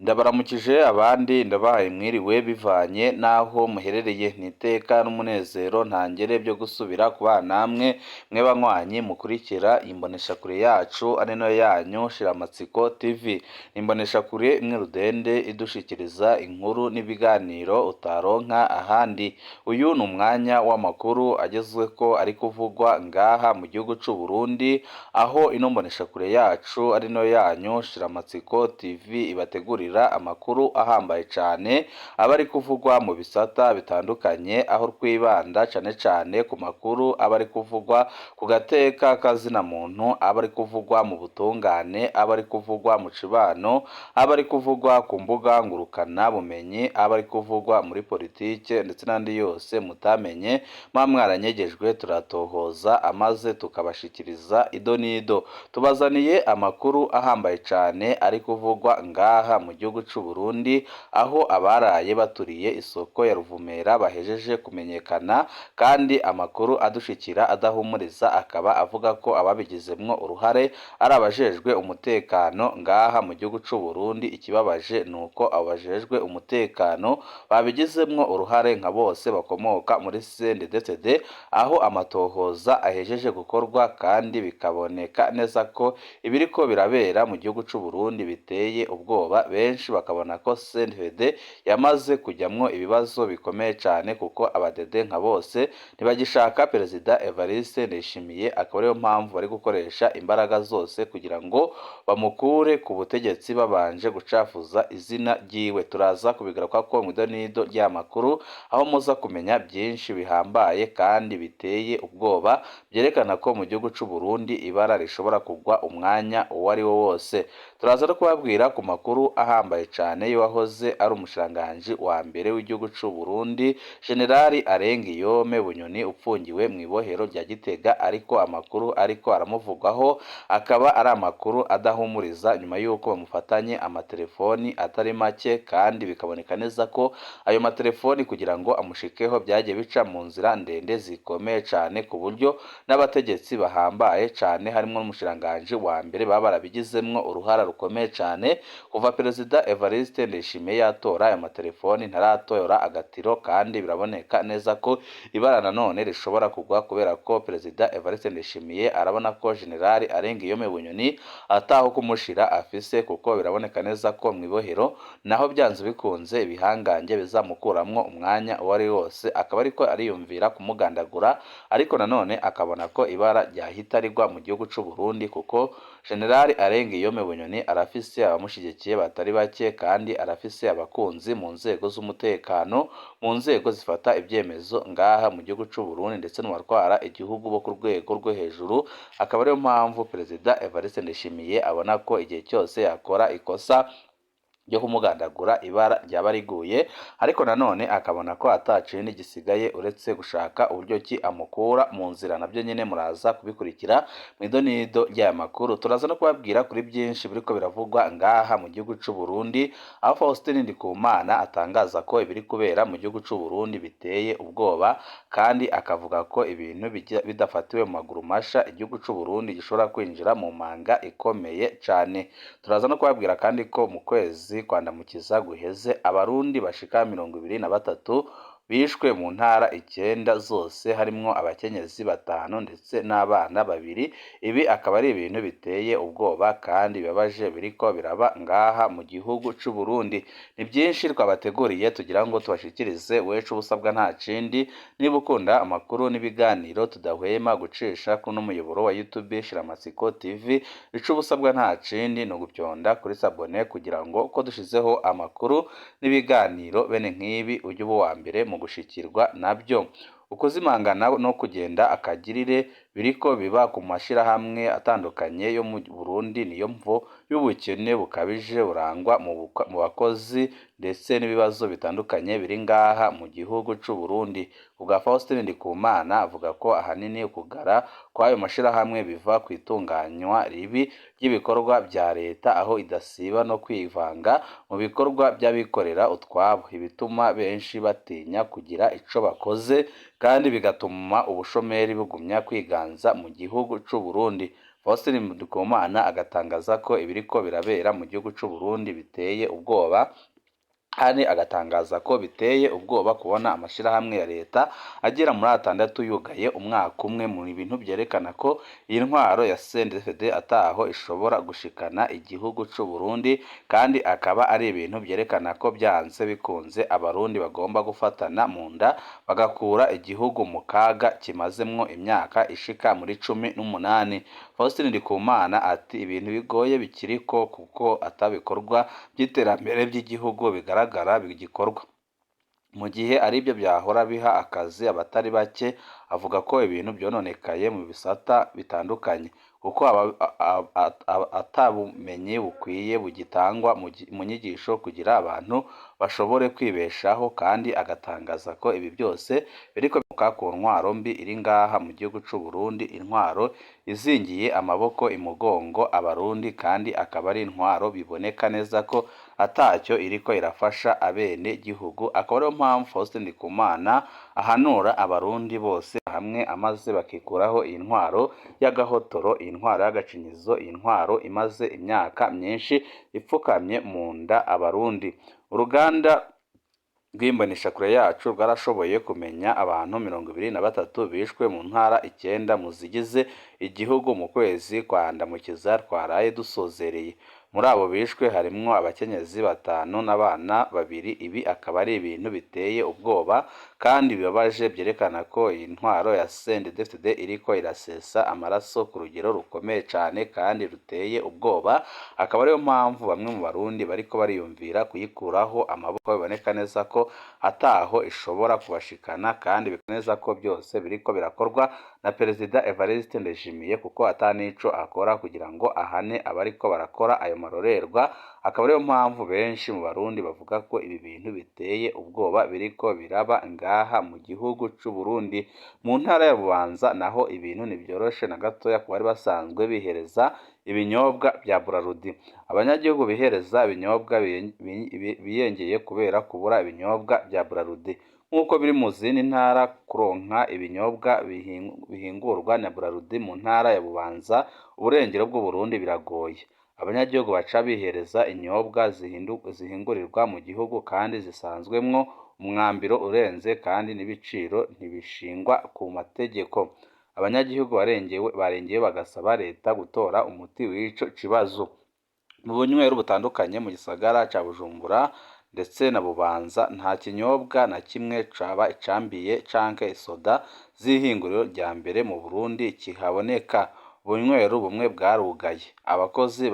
Ndabaramukije, abandi ndabahaye mwiriwe bivanye n'aho muherereye. Ni iteka n'umunezero ntangere byo gusubira kubana namwe, mwe banywanyi mukurikira imboneshakure yacu ari nayo yanyu Shiramatsiko TV. Imboneshakure imwe rudende idushikiriza inkuru n'ibiganiro utaronka ahandi. Uyu ni umwanya w'amakuru agezweko ari kuvugwa ngaha mu gihugu c'u Burundi, aho ino mboneshakure yacu ari nayo yanyu Shiramatsiko TV ibategurira amakuru ahambaye cane aba ari kuvugwa mu bisata bitandukanye, aho twibanda cane cane ku makuru aba ari kuvugwa ku gateka kazina muntu, aba ari kuvugwa mu butungane, aba ari kuvugwa mu cibano, aba ari kuvugwa ku mbuga ngurukana bumenyi, aba ari kuvugwa muri politike ndetse n'andi yose mutamenye muba mwaranyegejwe. Turatohoza amaze tukabashikiriza ido n'ido. Tubazaniye amakuru ahambaye cane ari kuvugwa ngaha mu gihugu c'u Burundi, aho abaraye baturiye isoko ya Ruvumera bahejeje kumenyekana, kandi amakuru adushikira adahumuriza akaba avuga ko ababigizemwo uruhare ari abajejwe umutekano ngaha mu gihugu c'u Burundi. Ikibabaje nuko abo bajejwe umutekano babigizemwo uruhare nka bose bakomoka muri CNDD-FDD, aho amatohoza ahejeje gukorwa kandi bikaboneka neza ko ibiriko birabera mu gihugu c'u Burundi biteye ubwoba. Benshi bakabona ko CNDD yamaze kujyamwo ibibazo bikomeye cane, kuko abadede nka bose ntibagishaka Perezida Evariste Ndayishimiye, akaba ariyo mpamvu bari gukoresha imbaraga zose kugira ngo bamukure ku butegetsi babanje gucafuza izina ryiwe. Turaza kubigarukako mw'idonido ry'amakuru, aho muza kumenya byinshi bihambaye kandi biteye ubwoba byerekana ko mu gihugu c'u Burundi ibara rishobora kugwa umwanya uwo ari wo wose. Turaza no kubabwira ku makuru ahambaye cane y'uwahoze ari umushikiranganji wa mbere w'igihugu c'u Burundi, Generali Arengiyome Bunyoni, upfungiwe mw'ibohero rya Gitega, ariko amakuru ariko aramuvugwaho akaba ari amakuru adahumuriza, nyuma y'uko bamufatanye amatelefoni atari make, kandi bikaboneka neza ko ayo matelefoni kugira ngo amushikeho byagiye bica mu nzira ndende zikomeye cane, ku buryo n'abategetsi bahambaye cane harimwo n'umushikiranganji wa mbere baba barabigizemwo uruhara rukomeye cane. Kuva Perezida Evariste Ndayishimiye yatora ayo matelefoni, ntaratora agatiro, kandi biraboneka neza ko ibara nanone rishobora kugwa, kubera ko Perezida Evariste Ndayishimiye arabona ko Generali Arengiyome Bunyoni ataho kumushira afise, kuko biraboneka neza ko mw'ibohero naho byanze bikunze ibihangange bizamukuramwo umwanya uwo ari wose, akaba ariko ariyumvira kumugandagura. Ariko nanone akabona ko ibara ryahita rigwa mu gihugu c'u Burundi, kuko Generali Arengiyome Bunyoni arafise abamushigikiye batari bake, kandi arafise abakunzi mu nzego z'umutekano, mu nzego zifata ibyemezo ngaha mu gihugu c'u Burundi, ndetse no mu batwara igihugu bo ku rwego rwo hejuru. Akaba ariyo mpamvu Perezida Evariste Ndayishimiye abona ko igihe cyose yakora ikosa ryo kumugandagura ibara ryaba riguye, ariko nanone akabona ko atacindi gisigaye uretse gushaka uburyo ki amukura mu nzira. Nabyo nyene muraza kubikurikira mw'idonido ry'aya makuru. Turaza no kubabwira kuri byinshi biriko biravugwa ngaha mu gihugu c'u Burundi, aho Faustin Ndikumana atangaza ko ibiri kubera mu gihugu c'u Burundi biteye ubwoba, kandi akavuga ko ibintu bidafatiwe mu maguru masha igihugu c'u Burundi gishobora kwinjira mu manga ikomeye cane. Turaza no kubabwira kandi ko mu kwezi kwandamukiza guheze abarundi bashika 23 bishwe mu ntara 9 zose, harimwo abakenyezi 5 ndetse n'abana 2. Ibi akaba ari ibintu biteye ubwoba kandi bibabaje biriko biraba ngaha mu gihugu c'u Burundi. Ni byinshi twabateguriye tugira ngo tubashikirize. Wecu ubusabwa nta kindi, niba ukunda amakuru n'ibiganiro tudahwema gucisha kuno muyoboro wa YouTube Shiramatsiko TV, ico ubusabwa nta kindi ni ugupyonda kuri s'abonner, kugira ngo ko dushizeho amakuru n'ibiganiro bene nk'ibi ujye uba uwa mbere mu gushikirwa nabyo. Ukuzimangana no kugenda akagirire biriko biba ku mashirahamwe atandukanye yo mu Burundi niyo mvo y'ubukene bukabije burangwa mu bakozi ndetse n'ibibazo bitandukanye biri ngaha mu gihugu c'u Burundi. Kubwa Faustin Ndikumana, avuga ko ahanini ukugara kw'ayo mashirahamwe biva kw'itunganywa ribi ry'ibikorwa vya leta, aho idasiba no kwivanga mu bikorwa by'abikorera utwabo, ibituma benshi batinya kugira ico bakoze kandi bigatuma ubushomeri bugumya kwiganza mu gihugu c'u Burundi. Faustin Ndikumana agatangaza ko ibiriko birabera mu gihugu c'u Burundi biteye ubwoba, kandi agatangaza ko biteye ubwoba kubona amashirahamwe ya leta agera muri 6 yugaye umwaka umwe, mu bintu vyerekana ko iyi ntwaro ya CNDD-FDD ataho ishobora gushikana igihugu c'u Burundi, kandi akaba ari ibintu vyerekana ko vyanse bikunze abarundi bagomba gufatana mu nda bagakura igihugu mu kaga kimazemwo imyaka ishika muri 18. Faustin Ndikumana ati ibintu bigoye bikiriko kuko atabikorwa vy'iterambere vy'igihugu bigaragara bigikorwa, mu gihe aribyo vyahora biha akazi abatari bake. Avuga ko ibintu vyononekaye mu bisata bitandukanye kuko ata bumenyi bukwiye bugitangwa mu nyigisho kugira abantu bashobore kwibeshaho, kandi agatangaza ko ibi byose biriko bituruka ku ntwaro mbi iri ngaha mu gihugu c'u Burundi, intwaro izingiye amaboko imugongo abarundi, kandi akaba ari intwaro biboneka neza ko atacyo iriko irafasha abene gihugu. Akaba ariyo mpamvu Faustin Ndikumana ahanura abarundi bose hamwe amaze bakikuraho iyi ntwaro y'agahotoro, iyi ntwaro y'agacinyizo, iyi ntwaro imaze imyaka myinshi ipfukamye mu nda abarundi. Uruganda rw'imboneshakure yacu rwarashoboye kumenya abantu 23 bishwe mu ntara 9 mu zigize igihugu mu kwezi kwa Ndamukiza twaraye dusozereye. Muri abo bishwe harimwo abakenyezi 5 n'abana 2. Ibi akaba ari ibintu biteye ubwoba kandi bibabaje, vyerekana ko iyi ntwaro ya CNDD-FDD iriko irasesa amaraso ku rugero rukomeye cane kandi ruteye ubwoba. Akaba ariyo mpamvu bamwe mu barundi bariko bariyumvira kuyikuraho amaboko, biboneka neza ko ataho ishobora kubashikana, kandi biboneka neza ko byose biriko birakorwa na Perezida Evariste Ndayishimiye, kuko ata nico akora kugira ngo ahane abariko barakora ayo marorerwa. Akaba ariyo mpamvu benshi mu barundi bavuga ko ibi bintu biteye ubwoba biriko biraba ngaha mu gihugu c'u Burundi. Mu ntara ya Bubanza naho ibintu ntivyoroshe na gatoya ku bari basanzwe bihereza ibinyobwa vya Brarudi. Abanyagihugu bihereza ibinyobwa biyengeye kubera kubura ibinyobwa vya Brarudi. Nk'uko biri mu zindi ntara, kuronka ibinyobwa bihingurwa na Brarudi mu ntara ya Bubanza, uburengero bw'Uburundi, biragoye. Abanyagihugu baca bihereza inyobwa zihingurirwa mu gihugu kandi zisanzwemwo umwambiro urenze, kandi n'ibiciro ntibishingwa ku mategeko. Abanyagihugu barengeye bagasaba leta gutora umuti w'ico kibazo. Mu bunywero butandukanye mu gisagara ca Bujumbura ndetse na Bubanza, nta kinyobwa na kimwe caba icambiye canke isoda z'ihinguriro rya mbere mu Burundi kihaboneka. Ubunywero bumwe bwarugaye, abakozi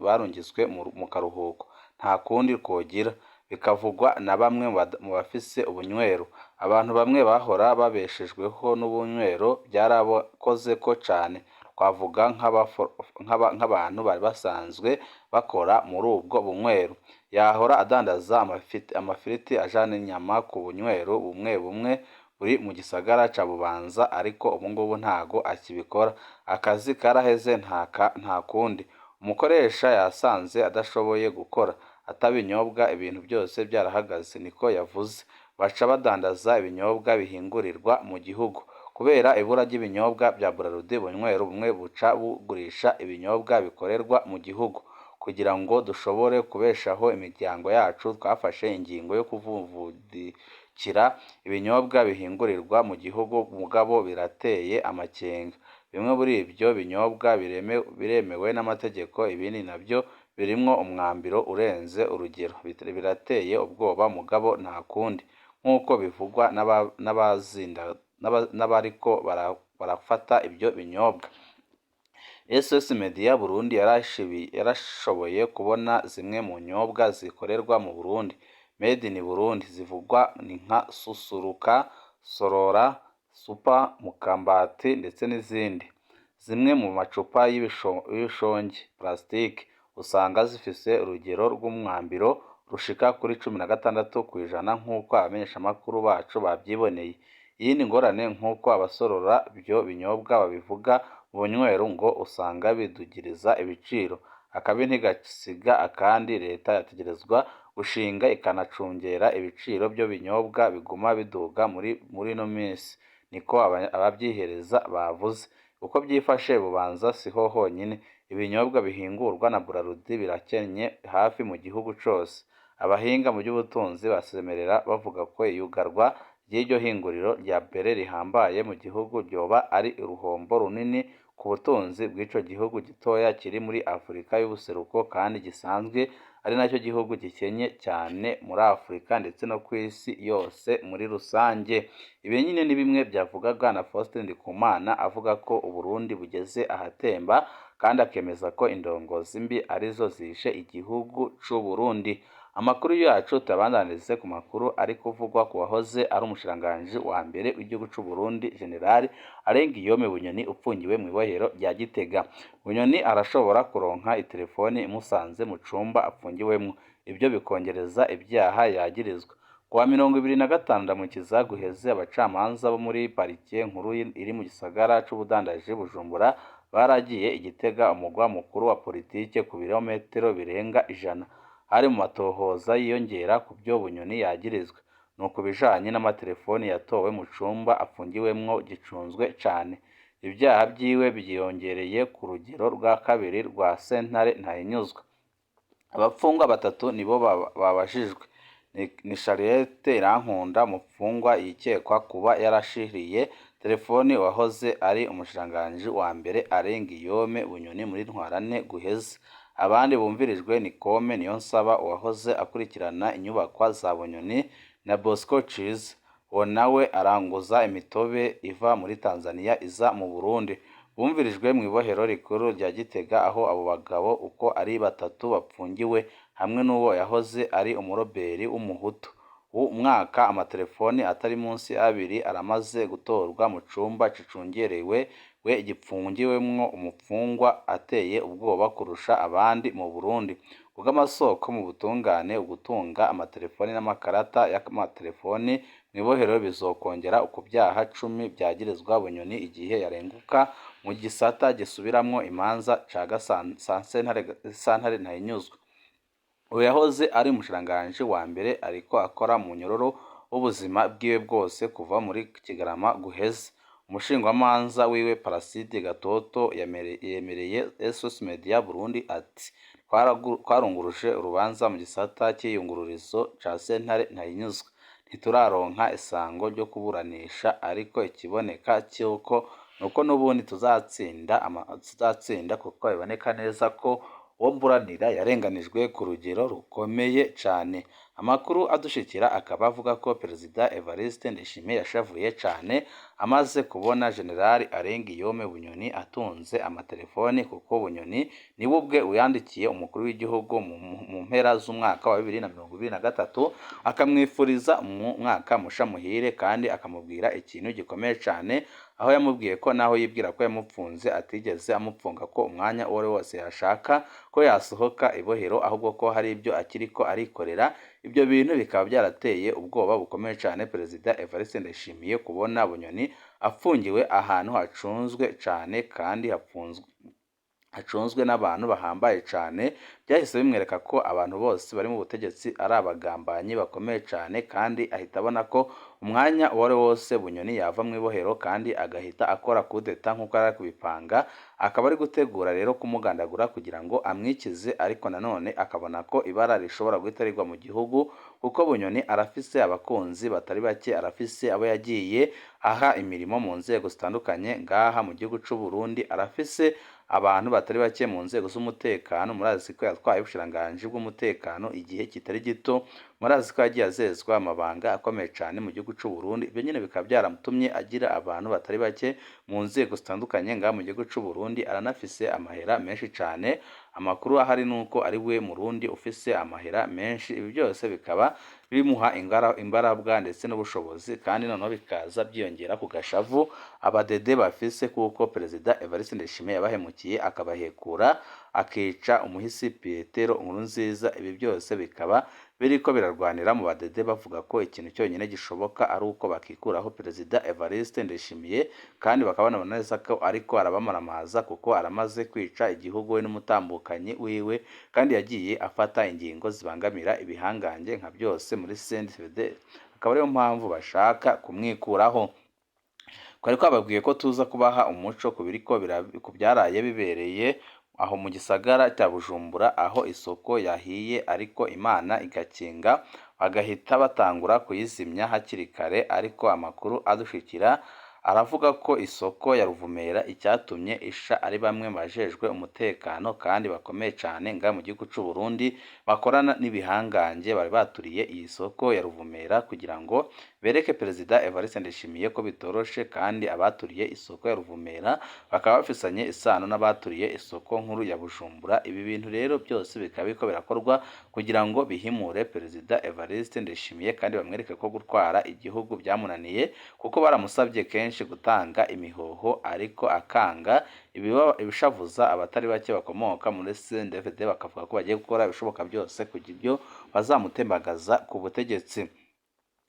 barungitswe mu karuhuko, nta kundi twogira, bikavugwa na bamwe mu bafise ubunywero. Abantu bamwe bahora babeshejweho n'ubunywero byarabakozeko cane, twavuga nk'abantu bari basanzwe bakora muri ubwo bunywero. Yahora adandaza amafiriti ajana inyama ku bunywero bumwe bumwe buri mu gisagara ca Bubanza, ariko ubungubu ntago akibikora. Akazi karaheze nta kundi. Umukoresha yasanze adashoboye gukora atabinyobwa, ibintu byose byarahagaze, niko yavuze. Baca badandaza ibinyobwa bihingurirwa mu gihugu. Kubera ibura ry'ibinyobwa vya Brarudi, ubunywero bumwe buca bugurisha ibinyobwa bikorerwa mu gihugu. Kugira ngo dushobore kubeshaho imiryango yacu, twafashe ingingo yo kuvumvudikira ibinyobwa bihingurirwa mu gihugu, mugabo birateye amakenga. Bimwe muri ivyo binyobwa biremewe n'amategeko, ibindi navyo birimwo umwambiro urenze urugero. Birateye ubwoba mugabo nta kundi, nk'uko bivugwa n'abariko barafata ivyo binyobwa. SOS Media Burundi yarashoboye kubona zimwe mu nyobwa zikorerwa mu Burundi, Made in Burundi, zivugwa ni nka Susuruka, Sorora, Super Mukambati ndetse n'izindi. Zimwe mu macupa y'ibishongi plastique usanga zifise urugero rw'umwambiro rushika kuri 16% nk'uko abamenyeshamakuru bacu bavyiboneye. Iyindi ngorane, nk'uko abasorora ivyo binyobwa babivuga, mu bunywero ngo usanga bidugiriza ibiciro. Akabi ntigasiga akandi, leta yategerezwa gushinga ikanacungera ibiciro vyo binyobwa biguma biduga muri ino misi, niko abavyihereza bavuze. Uko byifashe Bubanza siho honyine ibinyobwa bihingurwa na Brarudi birakenye hafi mu gihugu cose. Abahinga mu by'ubutunzi basemerera bavuga ko iyugarwa ry'iryo hinguriro rya mbere rihambaye mu gihugu ryoba ari uruhombo runini ku butunzi bw'ico gihugu gitoya kiri muri Afrika y'ubuseruko kandi gisanzwe ari nacyo gihugu gikenye cyane muri Afrika ndetse no ku isi yose muri rusange. Ibi nyine ni bimwe byavugaga na Faustin Ndikumana avuga ko Uburundi bugeze ahatemba kandi akemeza ko indongozi mbi arizo zishe igihugu c'u Burundi. Amakuru yacu tuyabandanirize ku makuru ari kuvugwa ku wahoze ari umushikiranganji wa mbere w'igihugu c'u Burundi General Alain Guillaume Bunyoni upfungiwe mw'ibohero rya Gitega. Bunyoni arashobora kuronka itelefoni imusanze mu cumba apfungiwemwo, ivyo bikongereza ivyaha yagirizwa. Kuwa 25 Ndamukiza guheze, abacamanza bo muri parike nkuru iri mu gisagara c'ubudandaji Bujumbura baragiye i Gitega, umugwa mukuru wa politike, ku birometero birenga 100. Hari mu matohoza yiyongera ku byo Bunyoni yagirizwa, ni ku bijanye n'amatelefoni yatowe mu cumba apfungiwemwo gicunzwe cane. Ivyaha vyiwe vyiyongereye ku rugero rwa kabiri rwa sentare ntahinyuzwa. Abapfungwa batatu nibo babajijwe, ni Charlotte Irankunda, umupfungwa yikekwa kuba yarashiriye telefoni uwahoze ari umushikiranganji wa mbere Alain Guillaume Bunyoni muri Ntwarante guheze. Abandi bumvirijwe ni Kome Niyonsaba, uwahoze akurikirana inyubakwa za Bunyoni, na Bosco Ciza, uwo nawe aranguza imitobe iva muri Tanzania iza mu Burundi. Bumvirijwe mw'ibohero rikuru rya Gitega aho abo bagabo uko ari batatu bapfungiwe hamwe n'uwo yahoze ari umuroberi w'umuhutu. Umwaka amatelefoni atari munsi y'abiri aramaze gutorwa mu cumba gicungerewe we gipfungiwemwo umupfungwa ateye ubwoba kurusha abandi mu Burundi. Kubw'amasoko mu butungane, ugutunga amatelefoni n'amakarata y'amatelefoni mw'ibohero bizokongera ku vyaha 10 vyagirizwa Bunyoni igihe yarenguka mu gisata gisubiramwo imanza ca sentare ntahinyuzwa. Uwo yahoze ari umushikiranganji wa mbere ariko akora mu nyororo w'ubuzima bwiwe bwose kuva muri Kigarama guheze. Umushingwamanza wiwe Placide Gatoto yemereye SOS Media Burundi ati: "Twarunguruje urubanza mu gisata c'iyungururizo ca sentare ntahinyuzwa, ntituraronka isango ryo kuburanisha, ariko ikiboneka cuko nuko n'ubundi tuzatsinda kuko biboneka neza ko uwo mburanira yarenganijwe ku rugero rukomeye cane." Amakuru adushikira akaba avuga ko Perezida Evariste Ndayishimiye yashavuye cane amaze kubona General Alain Guillaume Bunyoni atunze amatelefoni, kuko Bunyoni niwe ubwe uyandikiye umukuru w'igihugu mu mpera z'umwaka wa 2023 akamwifuriza umwaka musha muhire, kandi akamubwira ikintu gikomeye cane, aho yamubwiye ko naho yibwira ko yamupfunze atigeze amupfunga, ko umwanya uwo ari wose yashaka ko yasohoka ibohero, ahubwo ko hari ibyo akiriko arikorera. Ibyo bintu bikaba byarateye ubwoba bukomeye cane Perezida Evariste Ndayishimiye kubona Bunyoni afungiwe ahantu hacunzwe cane kandi hacunzwe n'abantu bahambaye cane. Byahise bimwereka ko abantu bose bari mu butegetsi ari abagambanyi bakomeye cane, kandi ahita abona ko umwanya uwo ari wose Bunyoni yava mu ibohero kandi agahita akora kudeta nk'uko yari ari kubipanga, akaba ari gutegura rero kumugandagura kugira ngo amwikize. Ariko nanone akabona ko ibara rishobora guhita rigwa mu gihugu, kuko Bunyoni arafise abakunzi batari bake, arafise abo yagiye aha imirimo mu nzego zitandukanye ngaha mu gihugu c'u Burundi, arafise abantu batari bake mu nzego z'umutekano. Murazi ko yatwaye ubushikiranganji bw'umutekano igihe kitari gito, murazi ko yagiye azezwa amabanga akomeye cane mu gihugu c'u Burundi. Ibyo nyene bikaba byaramutumye agira abantu batari bake mu nzego zitandukanye ngaha mu gihugu c'u Burundi. Aranafise amahera menshi cane, amakuru ahari nuko ari we Murundi ufise amahera menshi. Ibi byose bikaba bimuha imbarabwa ndetse n'ubushobozi, kandi noneho bikaza byiyongera ku gashavu abadede bafise kuko Perezida Evariste Ndayishimiye yabahemukiye akabahekura akica umuhisi Petero Nkurunziza. Ibi byose bikaba biriko birarwanira mu badede, bavuga ko ikintu cyonyine gishoboka ari uko bakikuraho Perezida Evariste Ndayishimiye, kandi bakaba banabona neza ko ariko arabamaramaza kuko aramaze kwica igihugu we n'umutambukanyi wiwe, kandi yagiye afata ingingo zibangamira ibihangange nka byose muri CNDD, akaba ariyo mpamvu bashaka kumwikuraho. Twari twababwiye ko tuza kubaha umuco ku biriko ku byaraye bibereye aho mu gisagara cya Bujumbura, aho isoko yahiye ariko Imana igakinga, bagahita batangura kuyizimya hakiri kare. Ariko amakuru adushikira aravuga ko isoko ya Ruvumera icyatumye isha ari bamwe mu bajejwe umutekano kandi bakomeye cane ngaha mu gihugu c'u Burundi, bakorana n'ibihangange, bari baturiye iyi soko ya Ruvumera kugira ngo bereke Perezida Evariste Ndayishimiye ko bitoroshe. Kandi abaturiye isoko ya Ruvumera bakaba bafisanye isano n'abaturiye isoko nkuru ya Bujumbura. Ibi bintu rero byose bikaba biriko birakorwa kugira ngo bihimure Perezida Evariste Ndayishimiye kandi bamwereke ko gutwara igihugu byamunaniye, kuko baramusabye kenshi gutanga imihoho ariko akanga. Ibishavuza abatari bake bakomoka muri CNDD-FDD, bakavuga ko bagiye gukora ibishoboka byose kugira ibyo bazamutembagaza ku butegetsi.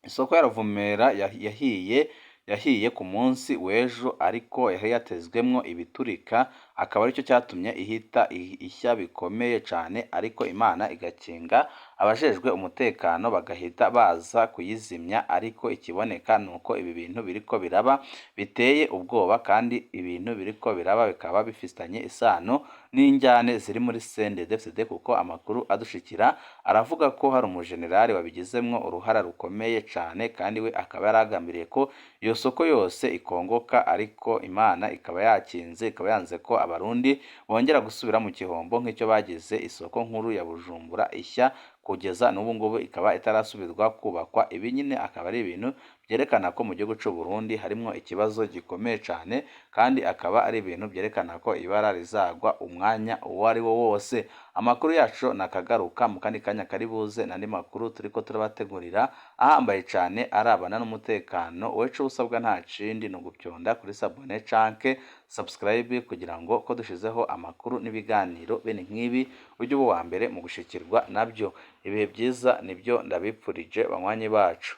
Isoko ya Ruvumera yahiye ku munsi w'ejo, ariko yari yatezwemwo ibiturika, akaba aricyo cyatumye ihita ishya bikomeye cane, ariko Imana igakinga, abajejwe umutekano bagahita baza kuyizimya. Ariko ikiboneka nuko ibi bintu biriko biraba biteye ubwoba, kandi ibintu biriko biraba bikaba bifitanye isano n'injyane ziri muri CNDD-FDD, kuko amakuru adushikira aravuga ko hari umujenerali wabigizemwo uruhara rukomeye cane, kandi we akaba yaragambiriye ko iyo soko yose ikongoka, ariko Imana ikaba yakinze, ikaba yanze ko Abarundi bongera gusubira mu gihombo nk'icyo bagize isoko nkuru ya Bujumbura ishya, kugeza n'ubu ngubu ikaba itarasubizwa kubakwa. Ibi nyine akaba ari ibintu byerekana ko mu gihugu c'u Burundi harimwo ikibazo gikomeye cane, kandi akaba ari ibintu byerekana ko ibara rizagwa umwanya uwo ari wo wose. Amakuru yacu nakagaruka mu kandi kanya kari buze n'andi makuru turiko turabategurira ahambaye cane arabana n'umutekano. Wewe ico usabwa nta kindi, ni ugupyonda kuri s'abonner canke subscribe, kugira ngo ko dushizeho amakuru n'ibiganiro bene nk'ibi ujye uba uwa mbere mu gushikirwa nabyo. Ibihe byiza nibyo ndabipfurije, banywanyi bacu.